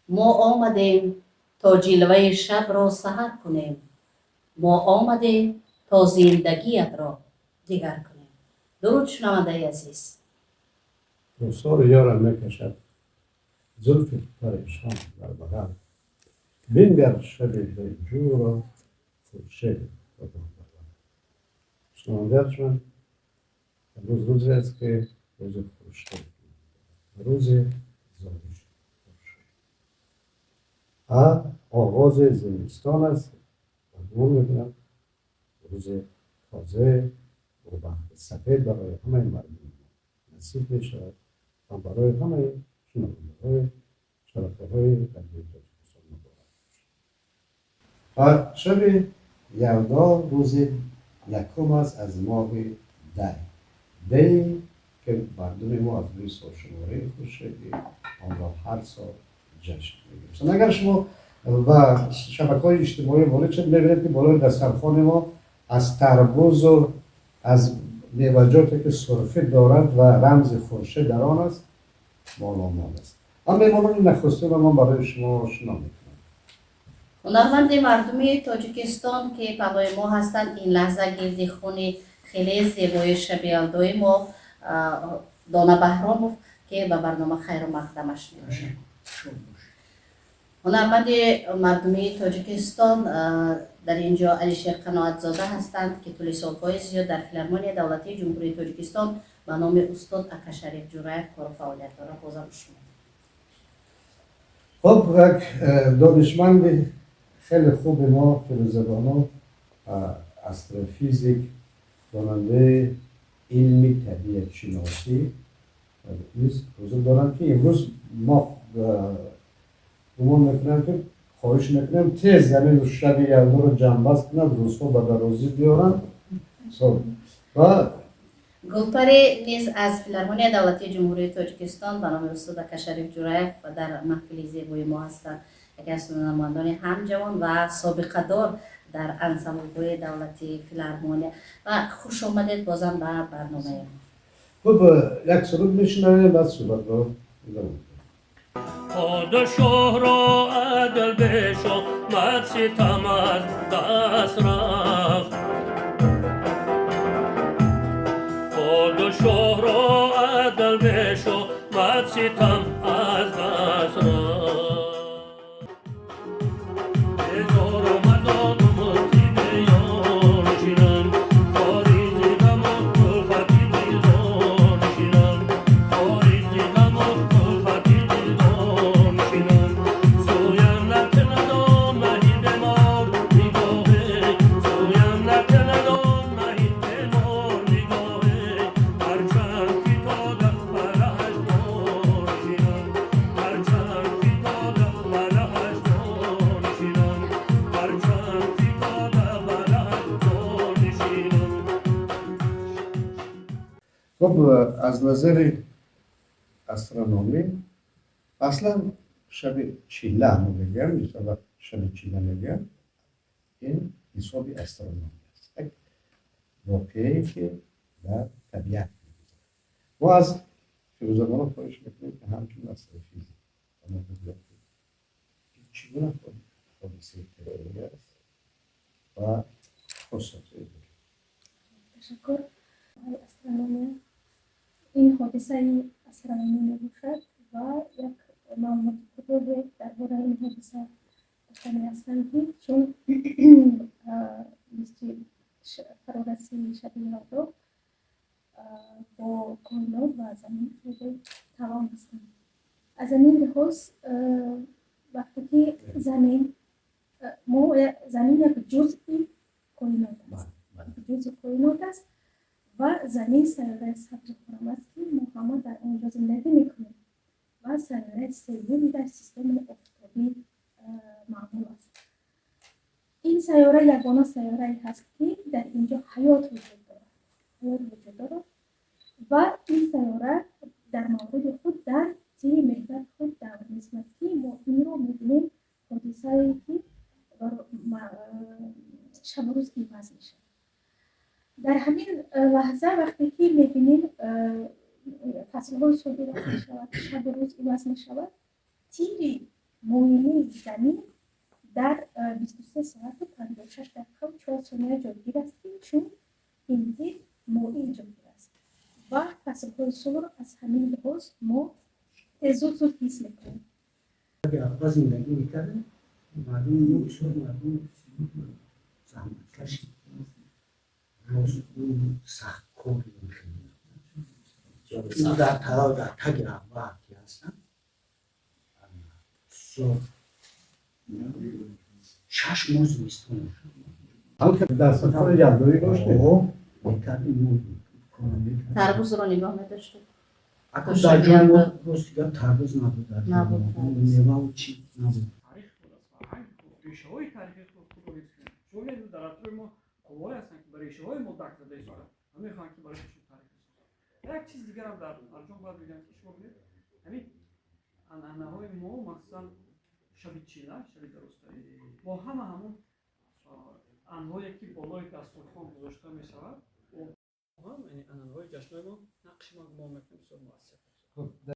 Мо омадем, то ҷилваи шабро саҳар кунем. Мо омадем, то зиндагиятро дигар кунем. Дуруд, шунавандаи азиз. Рухсори ёрам мекашад зулфи парешон дар бағал, бингар шаби дилҷӯро хуршед. Шунавандаи арҷманд, имрӯз рӯзе аст, ки рӯзи хуршед, рӯзи зоиши хуршед ва оғози зимистон аст ва гумон мекунам, рӯзи тоза бо бахти сафед барои ҳамаи мардуми мо насиб мешавад ва барои ҳамаи шунавандаҳои шабакаҳои Радиои Тоҷикистон муборак бошад. Ва шаби Ялдо рӯзи якум аст аз моҳи дай, дае ки мардуми мо аз рӯи солшумории хуршедӣ онро ҳар сол ҷашн мегирифтанд. Агар шумо ба шабакаҳои иҷтимоӣ ворид шуд, мебинед, ки болои дастархони мо аз тарбузу аз меваҷоте, ки сурхӣ дорад ва рамзи хуршед дар он аст, моломол аст. Ам меҳмонони нахустинро ман барои шумо ошно мекунам. Ҳунарманди мардумии Тоҷикистон, ки паҳлӯи мо ҳастанд ин лаҳза, гирди хони хеле зебои шаби Ялдои мо, Дона Баҳромов, ки ба барнома хайру мақдамаш мебошад. Ҳунарманди мардумии Тоҷикистон дар ин ҷо Алишер Қаноатзода ҳастанд, ки тӯли солҳои зиёд дар Филармонияи давлатии Ҷумҳурии Тоҷикистон ба номи устод Акашариф Ҷураев кору фаъолият дорад. Бозам шумо. Хуб, як донишманди хеле хуби мо, Фирӯзабону, астрофизик, донандаи илми табиатшиносӣ низ ҳузур доранд, ки имрӯз мо гумон мекунам, ки хоҳиш мекунем, тез ҳамин шаби Ялдоро ҷамъбаст кунад, рӯзҳо ба дарозӣ биёранд ва Гулпаре низ аз Филармонияи давлатии Ҷумҳурии Тоҷикистон ба номи устод Акашариф Ҷураев дар маҳфили зебои мо ҳастанд, яке аз ҳунармандони ҳам ҷавон ва собиқадор дар ансамблҳои давлатии филармония. Ва хуш омадед бозам ба барномаи мо. Хуб, як суруд мешунавем, баъд суҳбатро идома медиҳем. Подшоҳро адл бешо мад, ситам аз даст рафт. Подшоҳро адл бешо мад, ситам аз даст рафт. Безору мазону мулки беёр шинам, хоризи ғаму кулфати дилдор шинам, хоризи ғаму кулфати дилдор шинам. Сӯям накунад он маҳи бемор нигоҳе, сӯям накунад он маҳи бемор нигоҳе, ҳарчанд фитода бараҳаш дор шинам, ҳарчанд фитода бараҳаш дор шинам, ҳарчанд фитода бараҳаш дор шинам. Хуб, аз назари астрономӣ аслан шаби чилла мо мегӯям, мисол, шаби чилла мегӯям, ин ҳисоби астрономӣ аст, як воқеае, ки дар табиат мегузарад. Мо аз Фирӯзабону хоҳиш мекунем, ки ҳамчун астрофизик ба мо бигӯяд, ки ин чӣ гуна ҳодисаи табиӣ аст ва хусусиятҳои дорад. Ташаккур. Астрономия ин ҳодисаи астрономӣ мебошад ва як маълумоти кӯтоҳе дар бораи ин ҳодиса гуфтанӣ ҳастам, ки чун бисту фарорасии шаби Ялдо бо коинот ва замин хеле тавон ҳастанд. Аз ҳамин лиҳоз, вақте ки замин мо, замин як ҷузъи коинот аст, ҷузъи коинот аст ва замин сайёраи сабзу хуррам аст, ки мо ҳама дар он ҷо зиндагӣ мекунем, ва сайёраи сеюм дар системаи офтобӣ маъмул аст. Ин сайёра ягона сайёрае ҳаст, ки дар ин ҷо ҳаёт вуҷуд дорад, ҳаёт вуҷуд дорад ва ин сайёра дар мавриди худ дар тири меҳвари худ давр мезанад, ки мо инро мебинем, ҳодисае, ки шабу рӯз иваз мешавад. Дар ҳамин лаҳза, вақте ки мебинем, фаслҳои сол иваз мешавад, шабу рӯз иваз мешавад, тири Моилии Замин дар 23 соату 56 дақиқаву 4 сония ҷойгир аст, ки чун ин тип моил ҷойгир аст ва фаслҳои солро аз ҳамин лиҳоз мо зуд зуд ҳис мекунем. Агар зиндагӣ мекардем, мардуми мо бисёр мардуми заҳматкаш, ростгӯ, сахткор. Дар тала, дар таги авва ки ҳастанд, бисёр 6 моҳ зимистон. Дастархони ялдоӣ доштед? Мекардем мо. Тарбузро нигоҳ медоштед? Акун дар ҷои мо, рости гап, тарбуз набуд. Дар Набуд. меваву чи набуд. Таърих буд аст, фарҳанги худ, решаҳои таърихи худро ҳифз кунем. Шумо бинед, дар атрофи мо қувваҳое ҳастанд, ки ба решаҳои мо дак зада истодаанд ва мехоҳанд, ки барои худшон таърих бисозанд. Як чиз дигарам дар арҷон бояд бигӯям, ки шумо бинед, ҳамин анъанаҳои мо, махсусан шаби чила, шаби дарозтарӣ, бо ҳама ҳамун анҳое, ки болои дастурхон гузошта мешавад, ҳам анъанаҳои ҷашнҳои мо нақши, ман гумон мекунам, бисёр муассир.